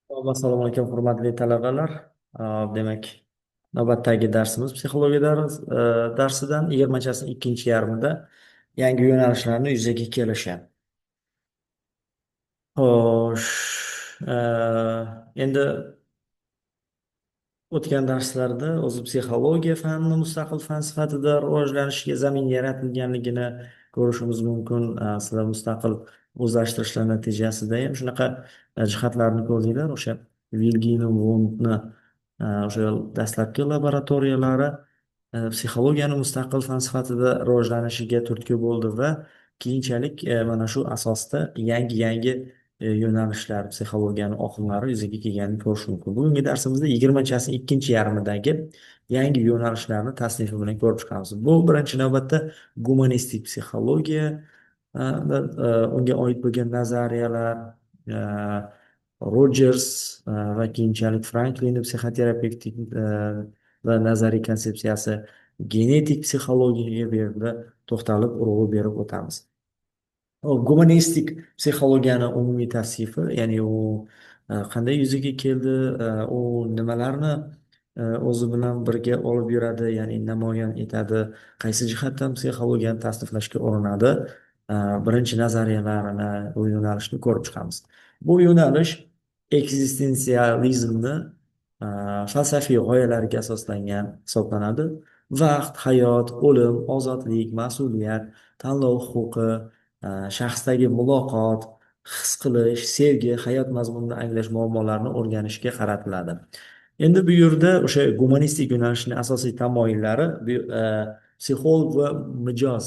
Assalomu alaykum, hurmatli talabalar. Demak, navbatdagi darsimiz psixologiya darsidan 20-asrning ikkinchi yarmida yangi yo'nalishlarni yuzaga kelishi. Xo'sh, endi o'tgan darslarda o'zi psixologiya fanini mustaqil fan sifatida rivojlanishiga zamin yaratilganligini ko'rishimiz mumkin. Sizlar mustaqil o'zlashtirishlar natijasida ham shunaqa jihatlarni ko'rdinglar. O'sha Vilgelm Vundtni o'sha dastlabki laboratoriyalari psixologiyani mustaqil fan sifatida rivojlanishiga turtki bo'ldi va keyinchalik mana shu asosda yangi-yangi yo'nalishlar, psixologiyani oqimlari yuzaga kelganini ko'rish mumkin. Bugungi darsimizda 20-asrning ikkinchi yarmidagi yangi yo'nalishlarni tasnifi bilan ko'rib chiqamiz. Bu birinchi navbatda gumanistik psixologiya, unga oid bo'lgan nazariyalar, Rogers va keyinchalik Franklinning psixoterapevtik va nazariy konsepsiyasi, genetik psixologiyaga bu yerda to'xtalib, urg'u berib o'tamiz. Gumanistik psixologiyani umumiy tavsifi, ya'ni u qanday yuzaga keldi, u nimalarni o'zi bilan birga olib yuradi, ya'ni namoyon etadi, qaysi jihatdan psixologiyani tasniflashga urinadi, birinchi nazariyalarini, bu yo'nalishni ko'rib chiqamiz. Bu yo'nalish ekzistensializmni falsafiy g'oyalariga asoslangan hisoblanadi. Vaqt, hayot, o'lim, ozodlik, mas'uliyat, tanlov huquqi, shaxsdagi muloqot, his qilish, sevgi, hayot mazmunini anglash muammolarini o'rganishga qaratiladi. Endi bu yerda o'sha gumanistik yo'nalishning asosiy tamoyillari psixolog va mijoz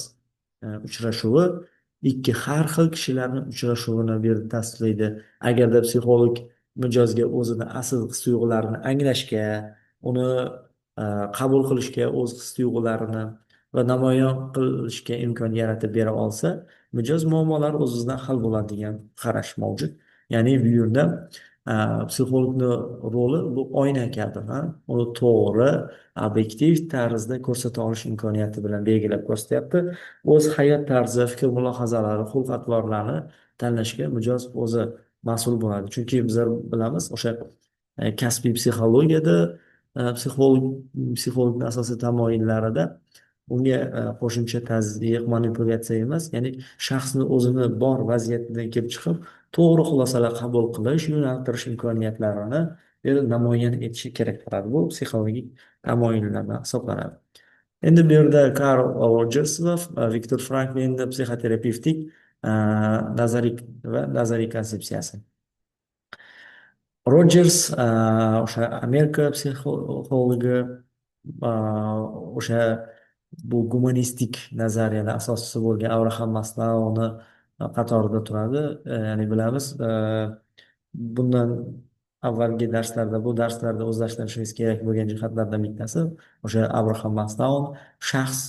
uchrashuvi, ikki har xil kishilarning uchrashuvini bu yerda tasdiqlaydi. Agarda psixolog mijozga o'zini asl his tuyg'ularini anglashga, uni qabul qilishga, o'z his tuyg'ularini va namoyon qilishga imkon yaratib bera olsa, mijoz muammolari o'z-o'zidan hal bo'ladi degan qarash mavjud. Ya'ni bu yerda psixologni roli bu oyna kabi, uni to'g'ri, obyektiv tarzda ko'rsata olish imkoniyati bilan belgilab ko'rsatyapti. O'z hayot tarzi, fikr mulohazalari, xulq-atvorlarni tanlashga mijoz o'zi mas'ul bo'ladi. Chunki bizlar bilamiz, o'sha kasbiy psixologiyada psixologning asosiy tamoyillarida unga qo'shimcha tazyiq, manipulyatsiya emas, ya'ni shaxsni o'zini bor vaziyatidan kelib chiqib, to'g'ri xulosalar qabul qilish, yo'naltirish imkoniyatlarini namoyon etishi kerak bo'ladi. Bu psixologik tamoyillardan hisoblanadi. Endi bu yerda Karl Rogers va Viktor Franklinning psixoterapevtik nazariy va nazariy konsepsiyasi. Rogers o'sha Amerika psixologi, o'sha bu gumanistik nazariyani asoschisi bo'lgan Abraham Maslowni qatorida turadi. Ya'ni bilamiz, bundan avvalgi darslarda, bu darslarda o'zlashtirishimiz kerak bo'lgan jihatlardan bittasi o'sha Abraham Maslow shaxs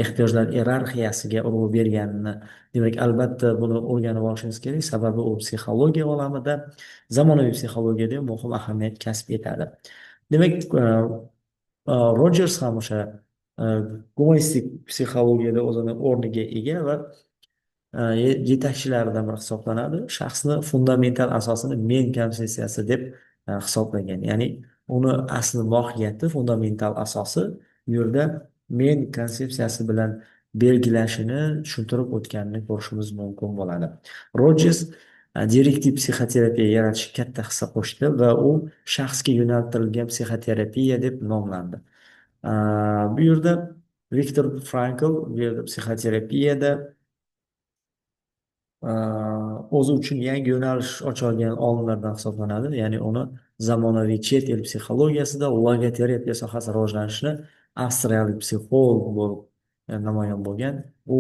ehtiyojlar iyerarxiyasiga urg'u berganini. Demak, albatta buni o'rganib olishimiz kerak, sababi u psixologiya olamida, zamonaviy psixologiyada muhim ahamiyat kasb etadi. Demak, Rogers ham o'sha gumanistik psixologiyada o'zini o'rniga ega va yetakchilaridan biri hisoblanadi. Shaxsni fundamental asosini men konsepsiyasi deb hisoblagan. Ya'ni uni asli mohiyati, fundamental asosi bu yerda men konsepsiyasi bilan belgilashini tushuntirib o'tganini ko'rishimiz mumkin bo'ladi. Rogers direktiv psixoterapiya yaratishga katta hissa qo'shdi va u shaxsga yo'naltirilgan psixoterapiya deb nomlandi. Bu yerda Viktor Frankl bu yerda psixoterapiyada o'zi uchun yangi yo'nalish ocha olgan olimlardan hisoblanadi. Ya'ni uni zamonaviy chet el psixologiyasida logoterapiya sohasi rivojlanishini avstriyalik psixolog bo'lib namoyon bo'lgan. U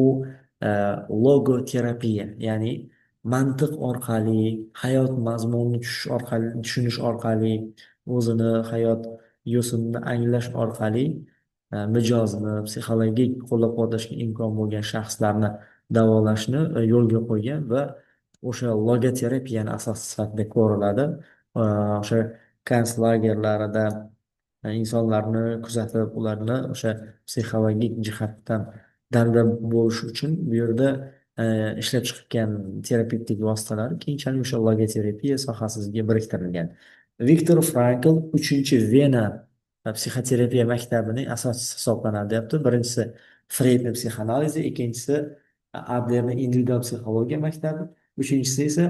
logoterapiya, ya'ni mantiq orqali hayot mazmunini tushish orqali, tushunish orqali, o'zini hayot yo'sinini anglash orqali mijozni psixologik qo'llab-quvvatlashga imkon bo'lgan shaxslarni davolashni yo'lga qo'ygan va o'sha logoterapiyani asosi sifatida ko'riladi. O'sha konslagerlarida insonlarni kuzatib, ularni o'sha psixologik jihatdan damda bo'lish uchun bu yerda Ishlab chiqgan terapevtik vositalari keyinchalik o'sha logoterapiya sohasiga biriktirilgan. Viktor Frankl uchinchi Vena psixoterapiya maktabining asoschisi hisoblanadi deyapti. Birinchisi Freydni psixoanalizi, ikkinchisi Adlerni individual psixologiya maktabi, uchinchisi esa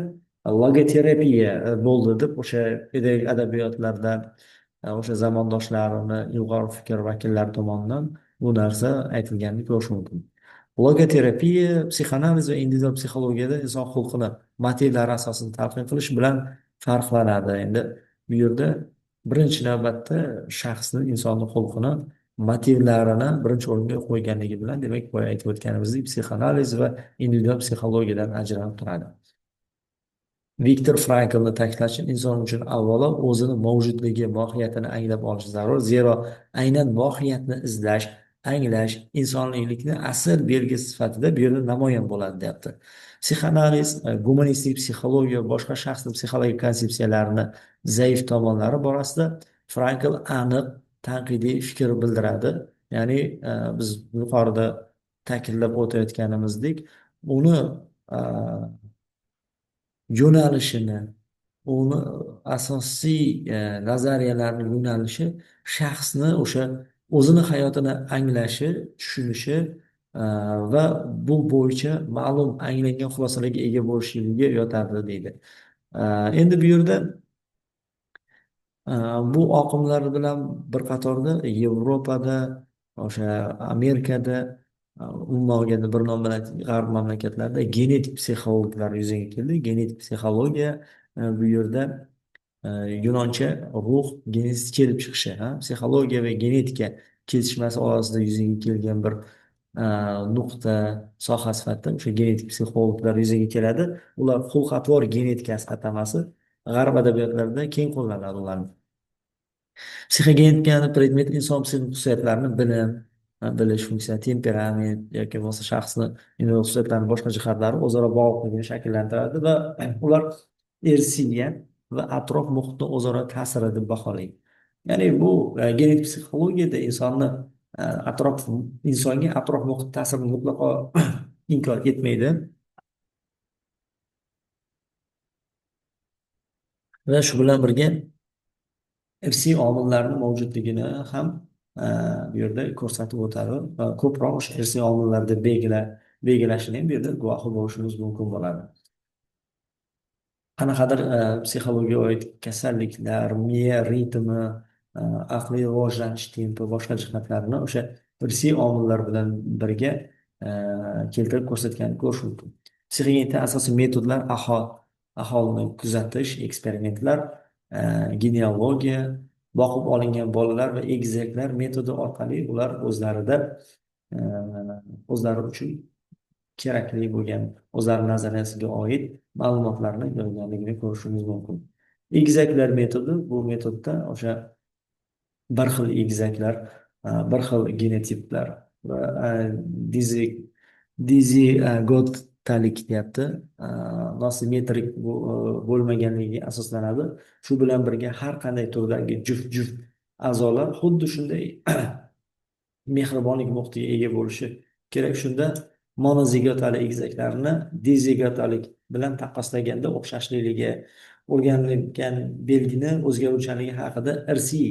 logoterapiya bo'ldi deb o'sha pedagogik adabiyotlarda o'sha zamondoshlarini ilg'or fikr vakillari tomonidan bu narsa aytilganini ko'rish mumkin. Logoterapiya psixoanaliz va individual psixologiyada inson xulqini motivlari asosida talqin qilish bilan farqlanadi. Endi bu yerda birinchi navbatda shaxsni, insonni xulqini motivlarini birinchi o'ringa qo'yganligi bilan, demak, boya aytib o'tganimizdek, psixoanaliz va individual psixologiyadan ajralib turadi. Viktor Franklni ta'kidlashi, inson uchun avvalo o'zini mavjudligi mohiyatini anglab olish zarur, zero aynan mohiyatni izlash, anglash insoniylikni asl belgisi sifatida bu yerda namoyon bo'ladi deyapti. Psixoanaliz, gumanistik psixologiya, boshqa shaxsni psixologik konsepsiyalarini zaif tomonlari borasida Frankl aniq tanqidiy fikr bildiradi. Ya'ni biz yuqorida ta'kidlab o'tayotganimizdek, uni yo'nalishini, uni asosiy nazariyalarni yo'nalishi shaxsni o'sha o'zini hayotini anglashi, tushunishi va bu bo'yicha ma'lum anglangan xulosalarga ega bo'lishligiga yotadi deydi. Endi bu yerda bu oqimlar bilan bir qatorda Yevropada, o'sha Amerikada, umuman olganda bir nom bilan g'arb mamlakatlarida genetik psixologlar yuzaga keldi. Genetik psixologiya bu yerda yunoncha ruh genetik kelib chiqishi, psixologiya va genetika kesishmasi orasida yuzaga kelgan bir nuqta, soha sifatida o'sha genetik psixologlar yuzaga keladi. Ular xulq-atvor genetikasi atamasi g'arb adabiyotlarida keng qo'llaniladi ularni. Psixogenetikani predmet inson psixik xususiyatlarini bilim, bilish funksiya, temperament yoki bo'lmasa shaxsni xususiyatlarini boshqa jihatlari o'zaro bog'liqligini shakllantiradi va ular irsiy va atrof muhitni o'zaro ta'siri deb baholaydi. Ya'ni bu genetik psixologiyada insonni atrof insonga atrof muhit ta'sirini mutlaqo inkor etmaydi. Va shu bilan birga irsiy omillarning mavjudligini ham bu yerda ko'rsatib o'tadi va ko'proq o'sha irsiy omillar deb belgilashini ham bu yerda guvohi bo'lishimiz mumkin bo'ladi. Qanaqadir psixologiyaga oid kasalliklar, miya ritmi, aqliy rivojlanish tempi, boshqa jihatlarini o'sha irsiy omillar bilan birga keltirib ko'rsatganini ko'rish mumkin. Psixogenetikning asosiy metodlar aholini kuzatish, eksperimentlar, genealogiya, boqib olingan bolalar va egizaklar metodi orqali ular o'zlarida o'zlari uchun kerakli bo'lgan o'zlari nazariyasiga oid ma'lumotlarni yozganligini ko'rishimiz mumkin. Egizaklar metodi, bu metodda o'sha bir xil egizaklar, bir xil genotiplar va dizigotalik deyapti, nosimetrik bo'lmaganligiga asoslanadi. Shu bilan birga har qanday turdagi juft-juft a'zolar xuddi shunday mehribonlik muhitiga ega bo'lishi kerak. Shunda monozigotali egizaklarni dizigotalik bilan taqqoslaganda o'xshashligi, o'rganilgan belgini o'zgaruvchanligi haqida irsiy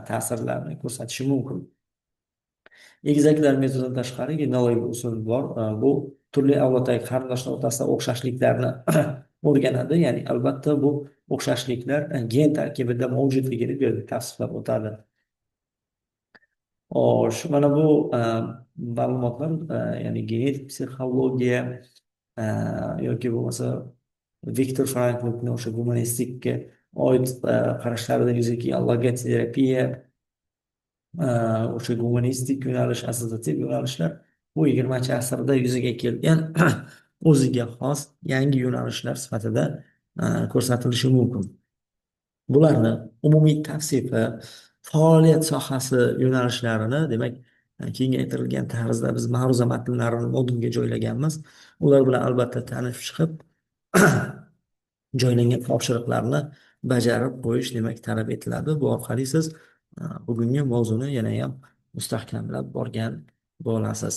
ta'sirlarni ko'rsatishi mumkin. Egizaklar metodidan tashqari genealogik usul bor. Bu turli avloddagi qarindoshlar o'rtasida o'xshashliklarni o'rganadi. Ya'ni albatta bu o'xshashliklar gen tarkibida mavjudligini bu yerda tavsiflab o'tadi. Xo'sh, mana bu ma'lumotlar, ya'ni genetik psixologiya yoki bo'lmasa Viktor Franklni o'sha gumanistikka oid qarashlaridan yuzaga kelgan logoterapiya, o'sha gumanistik yo'nalish, assotsiativ yo'nalishlar bu 20-asrda yuzaga kelgan o'ziga xos yangi yo'nalishlar sifatida ko'rsatilishi mumkin. Bularni umumiy tavsifi, faoliyat sohasi yo'nalishlarini, demak, kengaytirilgan tarzda biz ma'ruza matnlarini modulga joylaganmiz. Ular bilan albatta tanishib chiqib, joylangan topshiriqlarni bajarib qo'yish, demak, talab etiladi. Bu orqali siz bugungi mavzuni yana ham mustahkamlab borgan bo'lasiz.